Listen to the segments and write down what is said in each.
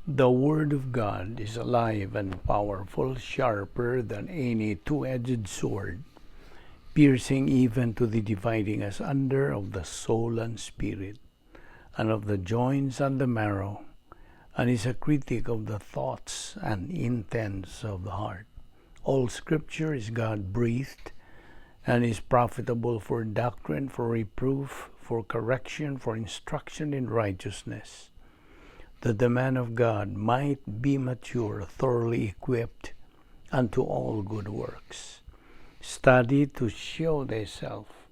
The Word of God is alive and powerful, sharper than any two-edged sword, piercing even to the dividing asunder of the soul and spirit, and of the joints and the marrow, and is a critic of the thoughts and intents of the heart. All Scripture is God-breathed and is profitable for doctrine, for reproof, for correction, for instruction in righteousness, that the man of God might be mature, thoroughly equipped unto all good works. Study to show thyself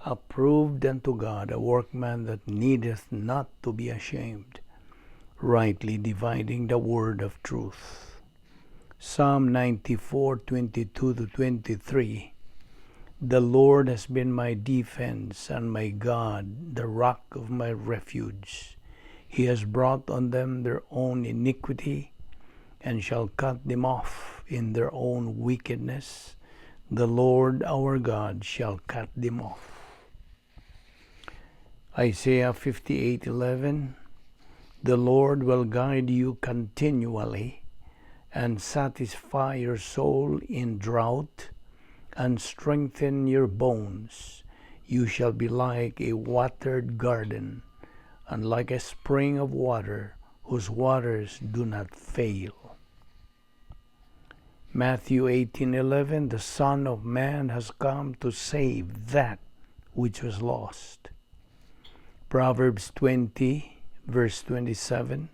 approved unto God, a workman that needeth not to be ashamed, rightly dividing the word of truth. Psalm 94:22-23. The Lord has been my defense and my God, the rock of my refuge. He has brought on them their own iniquity and shall cut them off in their own wickedness. The Lord our God shall cut them off. Isaiah 58:11. The Lord will guide you continually and satisfy your soul in drought and strengthen your bones. You shall be like a watered garden and like a spring of water whose waters do not fail. Matthew 18:11. The Son of Man has come to save that which was lost. Proverbs 20 verse 27.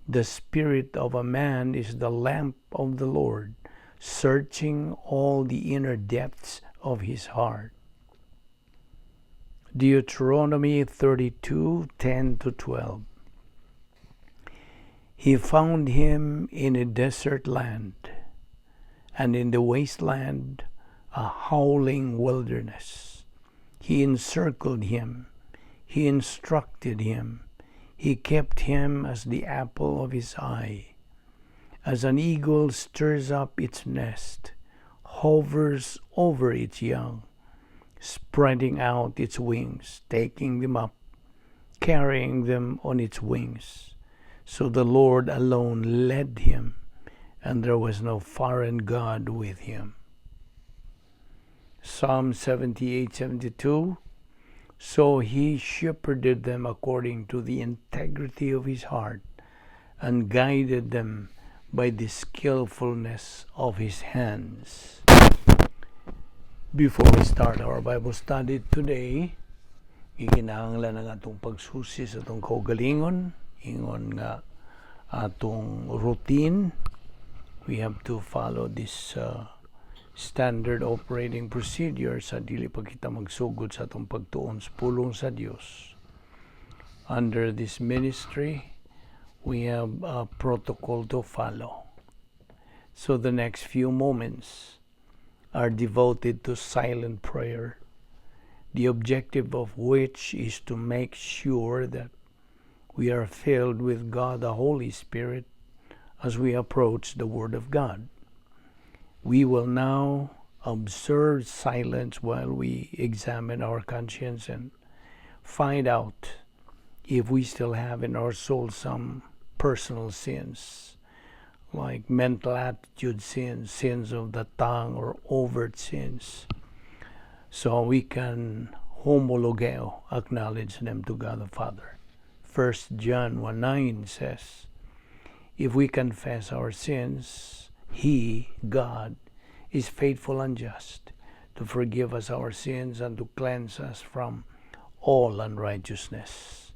The spirit of a man is the lamp of the Lord, searching all the inner depths of his heart. Deuteronomy 32:10-12. He found him in a desert land, and in the wasteland, a howling wilderness. He encircled him, he instructed him, he kept him as the apple of his eye. As an eagle stirs up its nest, hovers over its young, spreading out its wings, taking them up, carrying them on its wings. So the Lord alone led him, and there was no foreign God with him. Psalm 78:72. So he shepherded them according to the integrity of his heart and guided them by the skillfulness of his hands. Before we start our Bible study today, gikinahanglan ang atong pagsusi sa atong kaugalingon, ingon nga atong routine. We have to follow this standard operating procedure sa dili pa kita magsugod sa atong pagtuon sa pulong sa Dios. Under this ministry, we have a protocol to follow. So the next few moments are devoted to silent prayer, the objective of which is to make sure that we are filled with God the Holy Spirit as we approach the Word of God. We will now observe silence while we examine our conscience and find out if we still have in our soul some personal sins, like mental attitude sins, sins of the tongue, or overt sins, so we can homologeo, acknowledge them to God the Father. 1 John 1:9 says, "If we confess our sins, He, God, is faithful and just to forgive us our sins and to cleanse us from all unrighteousness."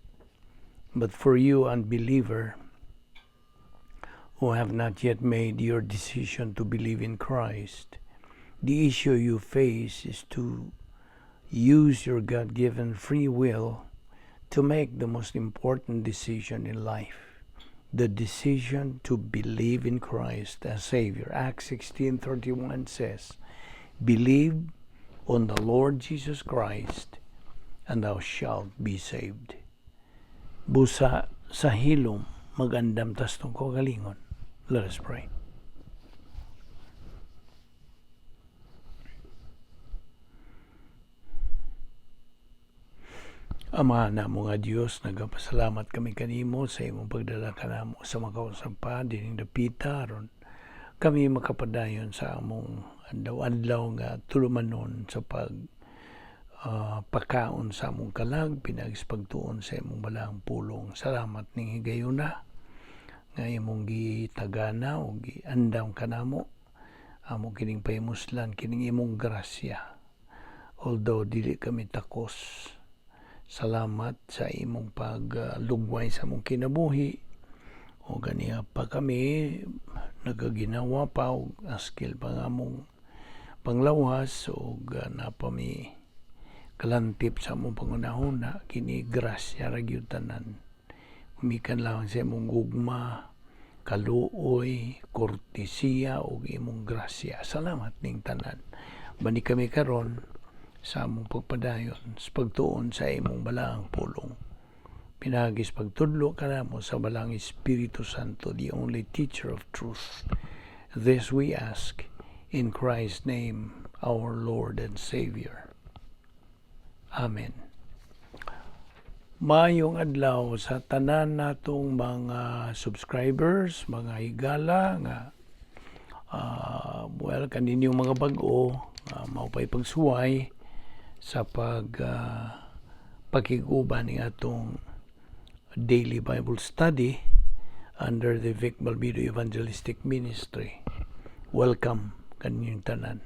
But for you, unbeliever, who have not yet made your decision to believe in Christ, the issue you face is to use your God given free will to make the most important decision in life, the decision to believe in Christ as Savior. Acts 16:31 says, "Believe on the Lord Jesus Christ and thou shalt be saved." Busa sa hilom magandam tas atong kaugalingon. Let us pray. Ama namo nga Dios, nagapasalamat kami kanimo sa imong pagdala kanamo sa makausab pa dining dapita aron kami makapadayon sa among adlaw-adlaw nga tulumanon sa pag pakaon sa among kalag pinaagi sa pagtuon sa imong balaang pulong. Salamat ning higayuna nga imong gitagana o giandam kanamo. Amo kining pahimuslan kining imong grasya. Although dili kami takos, salamat sa imong paglugway sa among kinabuhi o ganiya pa kami nagaginawa pa og askil pa nga among panglawas ug naa pa mi kalantip sa among panghunahuna. Kini grasya ra gyud tanan, gumikan lamang sa imong gugma, kaluoy, kortesiya ug imong grasya. Salamat ning tanan. Bani kami karon sa among pagpadayon sa pagtuon sa imong balaang pulong. Pinaagi sa pagtudlo kanamo sa Balaang Espiritu Santo, the only teacher of truth. This we ask in Christ's name, our Lord and Savior. Amen. Maayong adlaw sa tanan natong mga subscribers, mga higala nga well, kaninyong mga bag-o, mao pa'y pagsuway sa pakig-uban ning atong daily Bible study under the Vic Balbido Evangelistic Ministry. Welcome kaninyong tanan.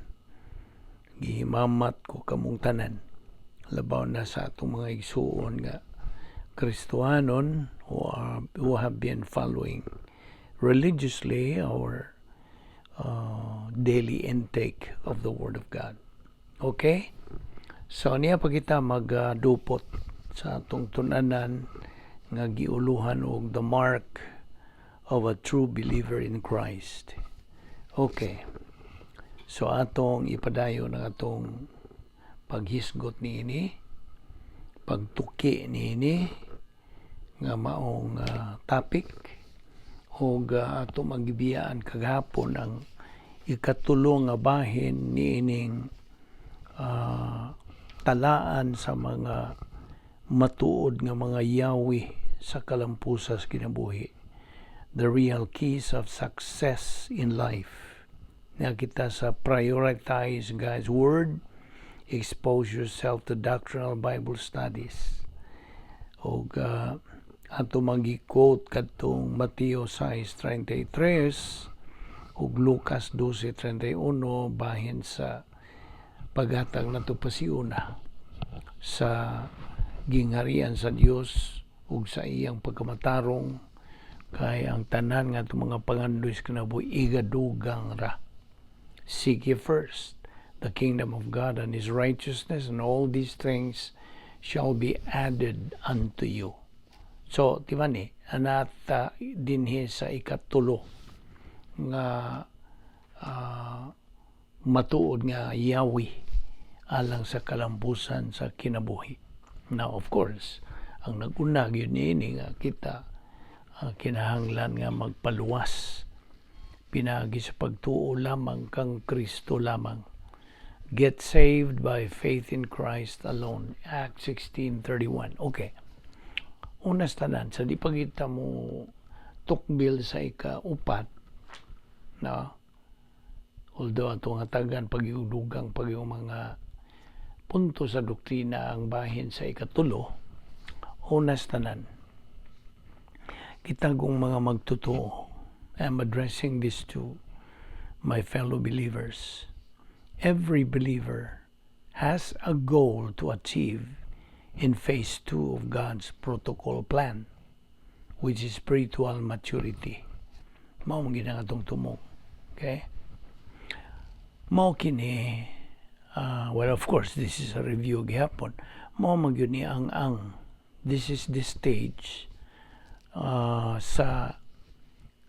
Gihimamat ko kamong tanan. Labaw na sa atong mga igsuon nga Kristohanon who have been following religiously our daily intake of the Word of God. Okay? So niya pa kita magdupot sa atong tun-anan nga giuluhan og "The Mark of a True Believer in Christ." Okay. So atong ipadayon ang atong paghisgot niini, pagtuki niini nga maong topic ug ato magibiyaan kagahapon ang ikatulo nga bahin niining talaan sa mga matuod nga mga yawi sa kalampusa sa kinabuhi. The real keys of success in life. Naa kita sa prioritize God's Word, expose yourself to doctrinal Bible studies. Og ato magi-quote kadtong Mateo 6:33 ug Lucas 12:31 bahin sa paghatag nato pasiuna sa gingharian sa Dios ug sa iyang pagkamatarong, kay ang tanan nga atong mga pangandoy sa kinabuhi igadugang ra. Seek ye first the kingdom of God and His righteousness, and all these things shall be added unto you. So, di ba ni, anata dinhi sa ikatulo nga matuod nga yawi alang sa kalampusan sa kinabuhi. Now, of course, ang nag-una gyud niini nga kita kinahanglan nga magpaluwas pinaagi sa pagtuo lamang kang Kristo lamang. Get saved by faith in Christ alone. Acts 16:31. Okay. Una sa tanan, sa di pa kita mo tukbil sa ika-upat, no? Although ato nga tagan pag-iudugang pag yung mga punto sa doktrina ang bahin sa ikatulo, una sa tanan, kita kung mga magtotoo, I'm addressing this to my fellow believers. Every believer has a goal to achieve in phase 2 of God's protocol plan, which is spiritual maturity. Mao man gyud ang atong tumong. Okay? Mao kini, well, of course, this is a review gihapon. Mao man gyud ni ang this is the stage sa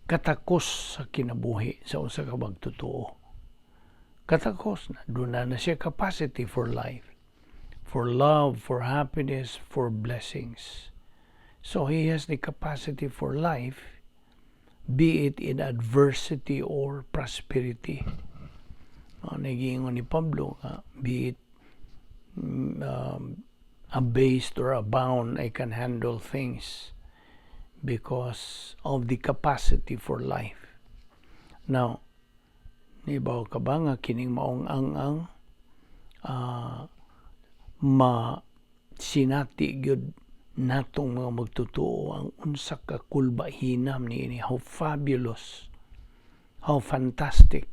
katakos sa kinabuhi sa usa ka magtotoo. Katakos na. Duna na siya capacity for life, for love, for happiness, for blessings. So he has the capacity for life, be it in adversity or prosperity. Nagiingon ni Pablo nga, be it Abased or abound, I can handle things because of the capacity for life. Now, nibaw ka ba nga kining maong ang-ang ma sinati gyud natong mga magtotoo ang unsa ka kulbahinam niini, how fabulous, how fantastic,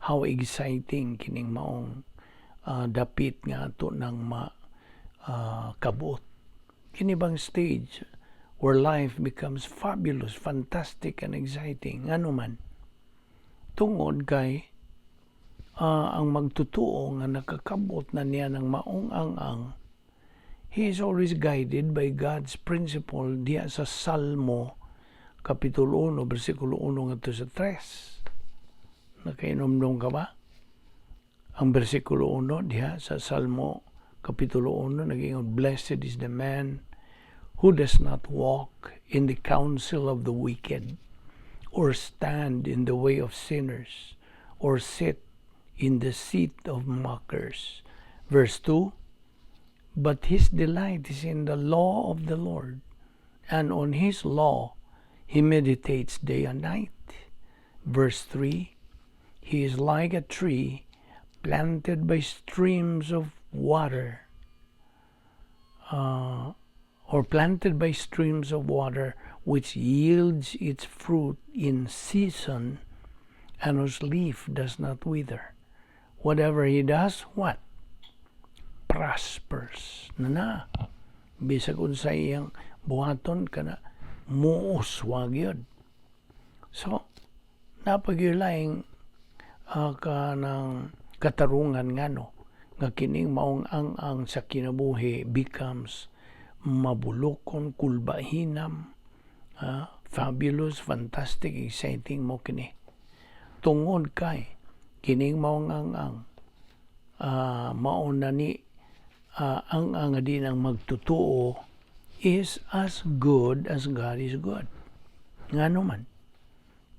how exciting kining maong dapit nga ato nang ma kabuot, kini bang stage where life becomes fabulous, fantastic and exciting? Ngano man? Tungod kay ang magtotoo nga nakakabot na niya ng maong ang-ang, he is always guided by God's principle diya sa Salmo Kapitulo 1, versikulo 1 ngadto sa 3. Nakainomdom ka ba? Ang versikulo 1 diha sa Salmo Kapitulo 1 nag-ingon, "Blessed is the man who does not walk in the counsel of the wicked, or stand in the way of sinners, or sit in the seat of mockers." Verse 2, "But his delight is in the law of the Lord, and on his law he meditates day and night." Verse 3, "He is like a tree planted by streams of water, or planted by streams of water, which yields its fruit in season and whose leaf does not wither. Whatever he does," what? "Prospers." Na na. Bisag unsa iyang buhaton kana muuswa gyud. So, napagyulaing kanang katarungan ngano nga kining maong ang-ang sa kinabuhi becomes mabulokon, kulbahinam, fabulous, fantastic, exciting mo kini. Tungod kay kining maong ang-ang mao na ni ang din ang magtotoo is as good as God is good. Ngano man?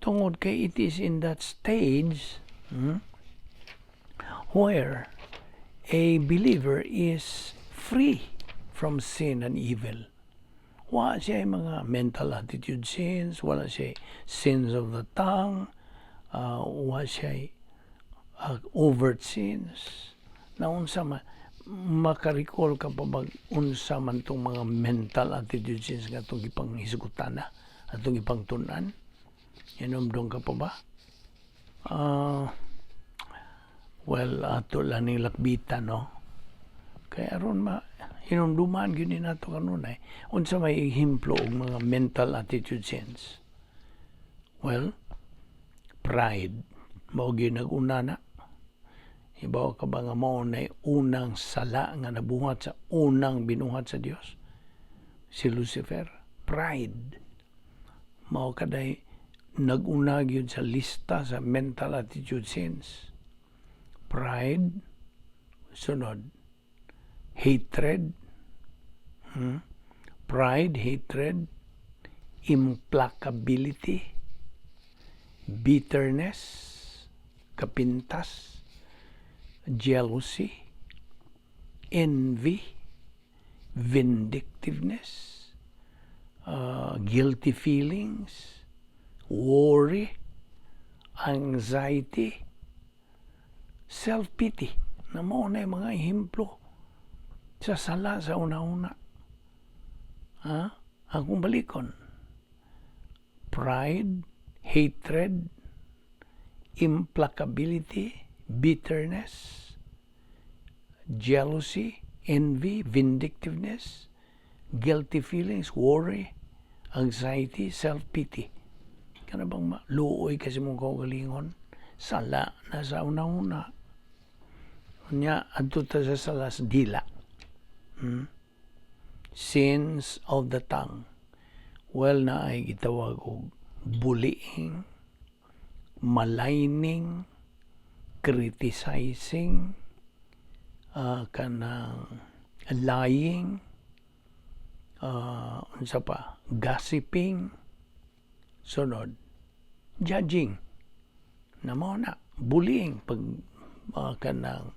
Tungod kay it is in that stage where a believer is free from sin and evil. Wala siya mga mental attitude sins, wala siya sins of the tongue, wala siya overt sins. Na unsa man, makarecall ka pa bag unsa man tong mga mental attitude sins nga atong ipanghisgutan na, atong ipangtun-an? Inomdong ka pa ba? Well, ato lang ning lakbitan, no? Kaya aron ma hinumduman gyud ni nato kanunay unsa may ehemplo og mga mental attitude sins. Well, pride mao gyud nag-una na. Hibaw ka ba nga mao na unang sala nga nabuhat sa unang binuhat sa Dios? Si Lucifer, pride. Mao kaday nag-una gyud sa lista sa mental attitude sins. Pride, sunod, hatred, Pride, hatred, implacability, bitterness, kapintas, jealousy, envy, vindictiveness, guilty feelings, worry, anxiety, self-pity. Na mao na yung mga ehemplo sa sala sa una-una. Ha? Akong balikon. Pride, hatred, implacability, bitterness, jealousy, envy, vindictiveness, guilty feelings, worry, anxiety, self-pity. Kana bang maluoy kasi mong kaugalingon? Sala na sa una-una. Unya, adto ta sa sala sa dila. Sins of the tongue. Well, na ay gitawag og bullying, maligning, criticizing, kanang lying, unsa pa, gossiping, sunod, judging, na mao na, bullying, pag kanang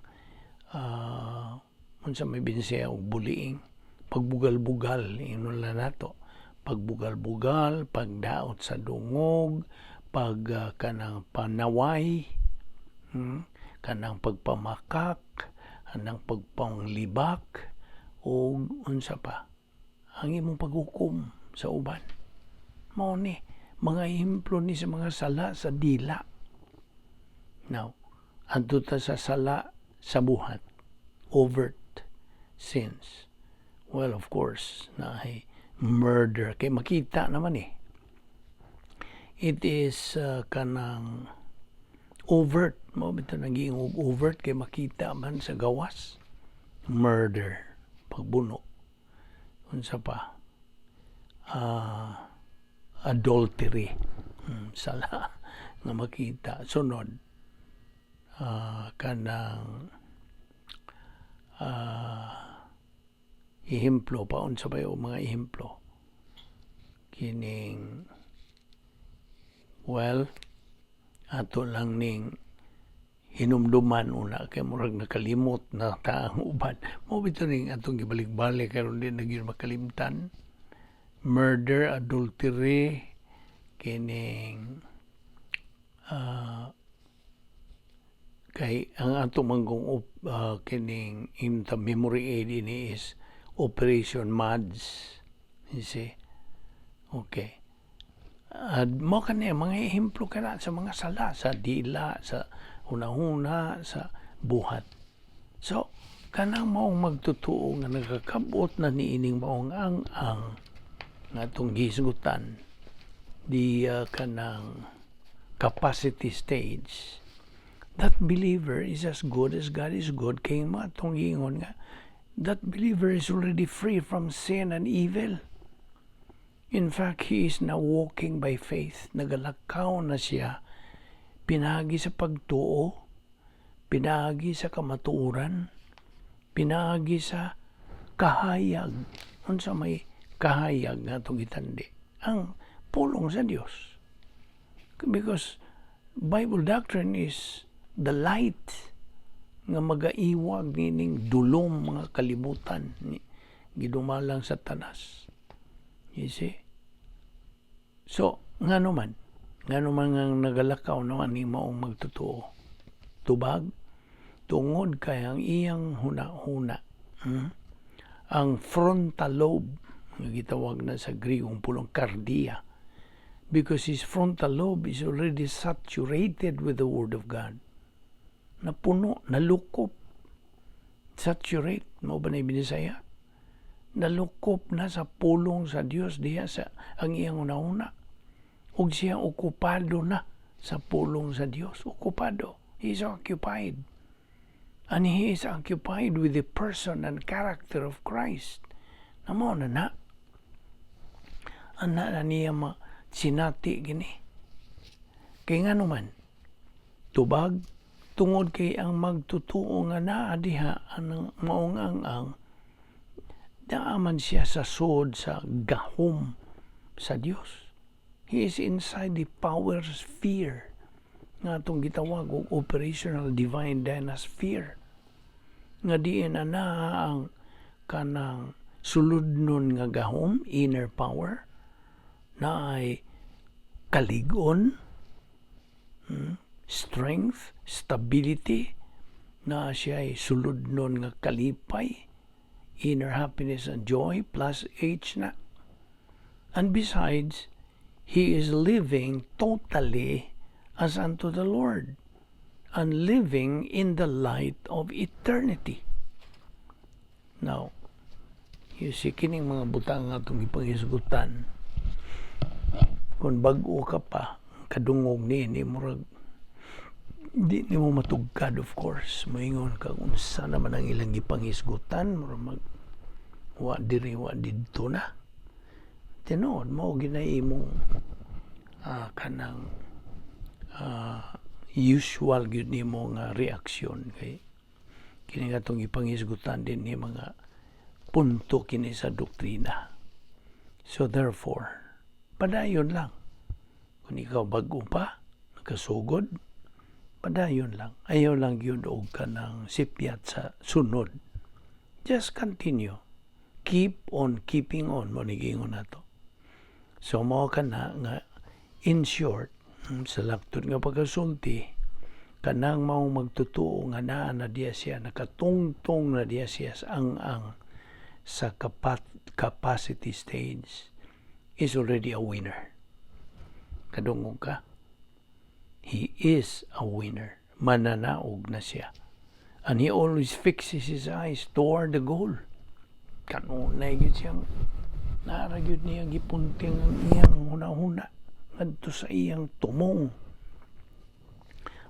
unsa may binsaya og bullying. Pagbugal-bugal, ingon lang nato. Pagbugal-bugal, pagdaot sa dungog, pag kanang panaway, kanang pagpamakak, kanang pagpanglibak, o unsa pa ang imong paghukom sa uban. Mao ni mga ehemplo ni sa mga sala sa dila. Now, adto ta sa sala sa buhat, overt sins. Well, of course, naay murder kay makita naman eh. It is kanang overt mo bitaw, naging overt kay makita man sa gawas. Murder, pagbuno. Unsa pa? Adultery, sala nga makita. Sunod, kanang ehemplo pa, unsa pa yung mga ehemplo kining, well, ato lang ning hinumduman una kay murag nakalimot na ta ang uban. Mao bitaw ning atong gibalik-balik karon di na gyud makalimtan. Murder, adultery, kining kay ang ato manggong kining in the memory aid ini is Operation Mads, you see. Okay. At mo kani mga ehemplo kana sa mga sala sa dila, sa hunahuna, sa buhat. So, kanang maong magtutuo nga nagakabot na niining maong ang nga atong gihisgutan, di kanang capacity stage, that believer is as good as God is good, kay matong giingon nga that believer is already free from sin and evil. In fact, he is now walking by faith. Nagalakaw na siya pinaagi sa pagtuo, pinaagi sa kamatuoran, pinaagi sa kahayag. Unsa may kahayag nga atong gitandi? Ang pulong sa Dios. Because Bible doctrine is the light nga magaiwag nining dulom mga kalibutan ni gidumalang sa tanas. You see? So, ngano man? Ngano man nga nagalakaw naman ni maong magtotoo? Tubag, tungod kay ang iyang huna-huna, Ang frontal lobe, nga gitawag na sa Griegong pulong kardia, because his frontal lobe is already saturated with the Word of God. Napuno, nalukop. Saturate, mao ba na Binisaya? Nalukop na sa pulong sa Dios diha sa ang iyang una-una. Ug siya okupado na sa pulong sa Dios. Okupado. He is occupied. And he is occupied with the person and character of Christ. Na mao na na. Ana na niya ma sinati gini. Kay nga naman, tubag, tungod kay ang magtutuo nga naa diha anang maong ang daaman siya sa sud sa gahom sa Dios. He is inside the power sphere nga atong gitawag og operational divine dynasphere, nga diin ana ang kanang suludnon nga gahom, inner power, na ay kaligon, strength, stability, na siya ay suludnon nga kalipay, inner happiness and joy, plus H na. And besides, he is living totally as unto the Lord and living in the light of eternity. Now, you see, kining mga butang nga itong ipanghisgutan, kung bag-o ka pa, kadungog ni, ni murag, di nimo matugkad. Of course, moingon ka, unsa naman ang ilang gipanghisgutan, murag mag wa diri wa didto na. Tinuod mao ginay imong kanang usual gyud nimo nga reaksyon, kay kini nga atong gipanghisgutan din ni mga punto kini sa doktrina. So therefore, padayon lang. Kung ikaw bag-o pa nakasugod, padayon lang. Ayaw lang gyud og kanang sipyat sa sunod. Just continue. Keep on keeping on, mao ni giingon nato. So mao kana nga, in short, sa laktod nga pagkasulti, kanang maong magtutuo nga naa na diya siya, nakatungtong na diya siya sa ang-ang sa capacity stage is already a winner. Kadungog ka? He is a winner. Mananaog na siya. And he always fixes his eyes toward the goal. Kanunay gyud siyang naa ra gyud niya gipunting ang iyang hunahuna ngadto sa iyang tumong.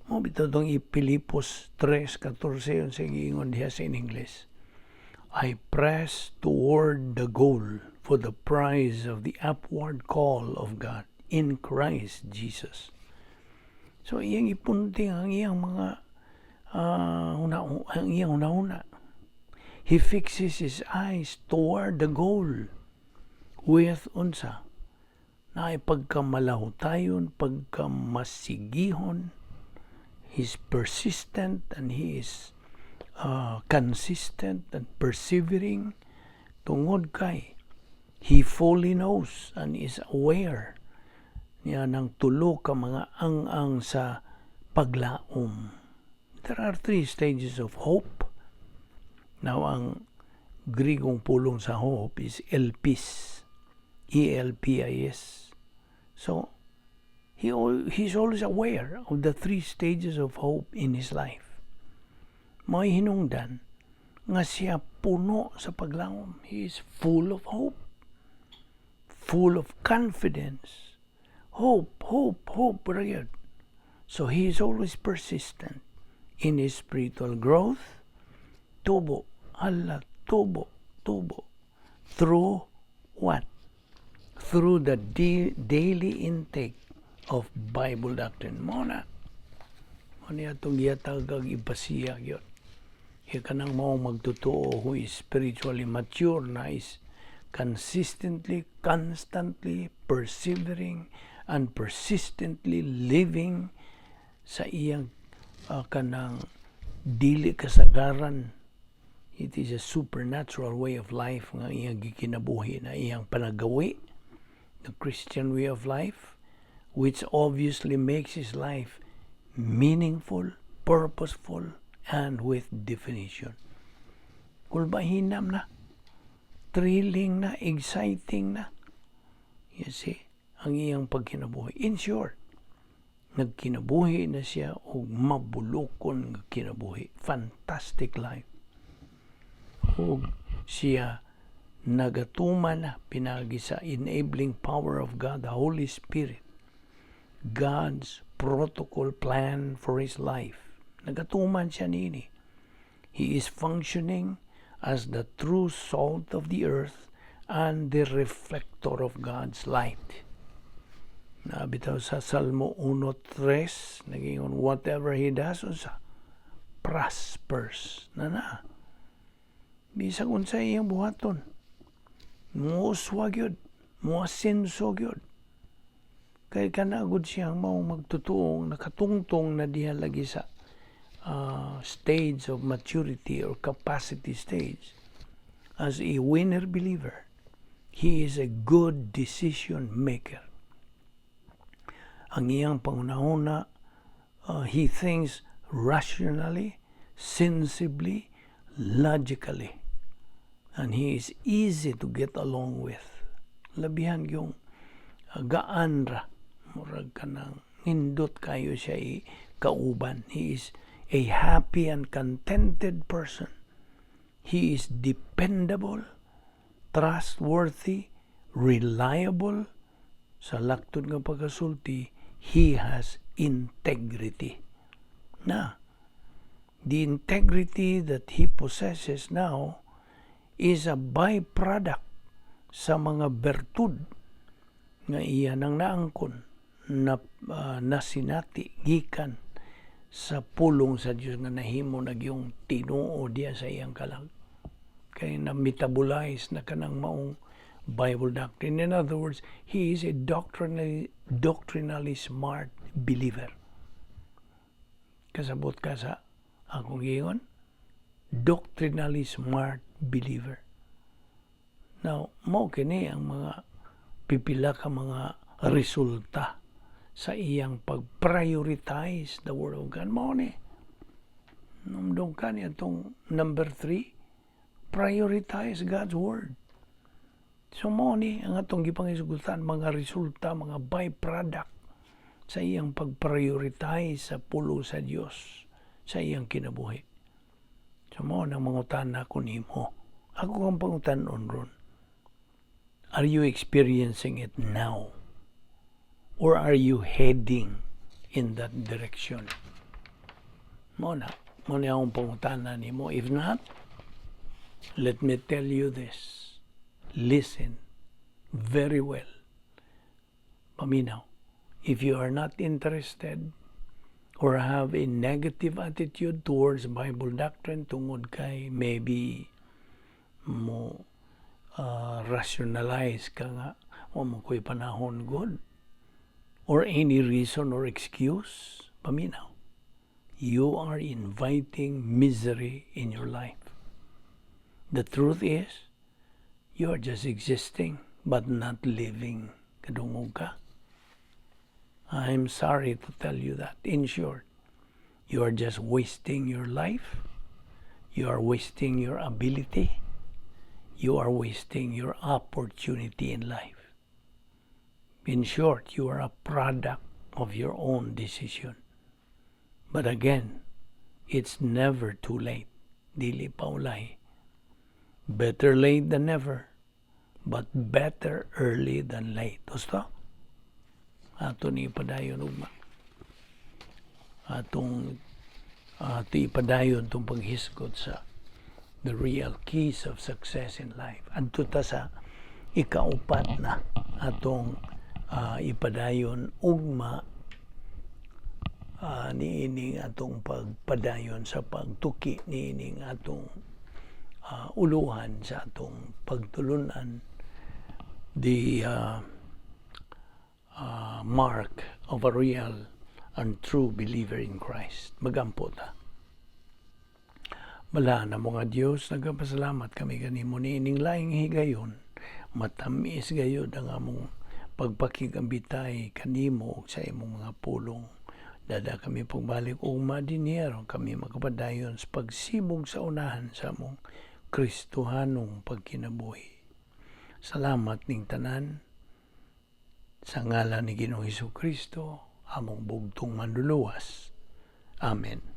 Mao bitaw tong Pilipos 3:14 yun sa giingon diha sa in English. "I press toward the goal for the prize of the upward call of God in Christ Jesus." So iyang ipunting ang iyang mga huna, ang iyang hunahuna. He fixes his eyes toward the goal with unsa na pagkamalahutayon, pagkamasigihon. He's persistent and he is consistent and persevering tungod kay he fully knows and is aware niya ng tulo ka mga ang-ang sa paglaom. There are three stages of hope. Now, ang Grigong pulong sa hope is elpis. elpis. So, he's always aware of the three stages of hope in his life. May hinungdan nga siya puno sa paglaom. He is full of hope, full of confidence. Hope, hope, hope, ra. So he is always persistent in his spiritual growth. Tubo, hala, tubo, tubo. Through what? Through the daily intake of Bible doctrine. Mao na. Mao niya itong gihatag ag ipasiya yun. Kaya kanang mao magtotoo who is spiritually mature na is consistently, constantly persevering and persistently living sa iyang kanang dili kasagaran. It is a supernatural way of life nga iyang gikinabuhi na iyang panagawi, the Christian way of life, which obviously makes his life meaningful, purposeful, and with definition. Kulbahinam na, thrilling na, exciting na. You see, ang iyang pagkinabuhi. In short, nagkinabuhi na siya og mabulokon nga kinabuhi. Fantastic life. Ug siya nagatuman na pinagi sa enabling power of God, the Holy Spirit. God's protocol plan for his life. Nagatuman siya niini. He is functioning as the true salt of the earth and the reflector of God's light. Naa bitaw sa Salmo 1:3, nagingon, whatever he does, unsa, prospers na na. Bisag unsa iyang buhaton, muuswa gyud, muasenso gyud. Kay kanagod siyang mao magtutuong nakatungtong na diha lagi sa stage of maturity or capacity stage. As a winner believer, he is a good decision maker. Ang iyang pangunahuna, he thinks rationally, sensibly, logically. And he is easy to get along with. Labihan yung gaan ra. Murag kanang nindot kayo siya i kauban. He is a happy and contented person. He is dependable, trustworthy, reliable. Sa laktod nga pagkasulti, he has integrity. Na, the integrity that he possesses now is a byproduct sa mga bertud nga iya nang naangkon na nasinati gikan sa pulong sa Dios nga nahimo na gyung tinuo diya sa iyang kalag kay na metabolize na kanang maong Bible doctrine. In other words, he is a doctrinally smart believer. Kasabot ka sa akong giingon? Doctrinally smart believer. Now, mao kini ang mga pipila ka mga resulta sa iyang pag-prioritize the Word of God. Mao ni. Numdum ka niya itong number 3, prioritize God's Word. So mao ni ang atong gipangisugutan, mga resulta, mga byproduct sa iyang pag-prioritize sa pulong sa Dios sa iyang kinabuhi. So mao nang mangutana ko nimo. Ako kang pangutan-on ron. Are you experiencing it now? Or are you heading in that direction? Mao na. Mao na akong pangutana nimo. If not, let me tell you this. Listen very well. Paminaw. If you are not interested or have a negative attitude towards Bible doctrine tungod kay maybe mo rationalize ka nga wa man ko'y panahon gud or any reason or excuse, paminaw, you are inviting misery in your life. The truth is, you are just existing but not living. Kadungog ka? I'm sorry to tell you that. In short, you are just wasting your life. You are wasting your ability. You are wasting your opportunity in life. In short, you are a product of your own decision. But again, it's never too late. Dili pa ulay. Better late than never, but better early than late. Gusto? Ato ni ipadayon ugma. Atong ato ipadayon tong paghisgot sa the real keys of success in life. Adto ta sa ikaupat na atong ipadayon ugma niining atong pagpadayon sa pagtuki niining atong uluhan sa atong pagtulunan, the mark of a real and true believer in Christ. Magampo ta. Balaan namo nga Dios, nagapasalamat kami kanimo niining laing higayon. Matamis gayud ang among pagpakigambitay kanimo ug sa imong mga pulong. Dada kami pagbalik ugma dinhi aron kami makapadayon sa pagsibog sa unahan sa among Kristohanong pagkinabuhi. Salamat ning tanan sa ngalan ni Ginoong Hesus Kristo, among bugtong manluluwas. Amen.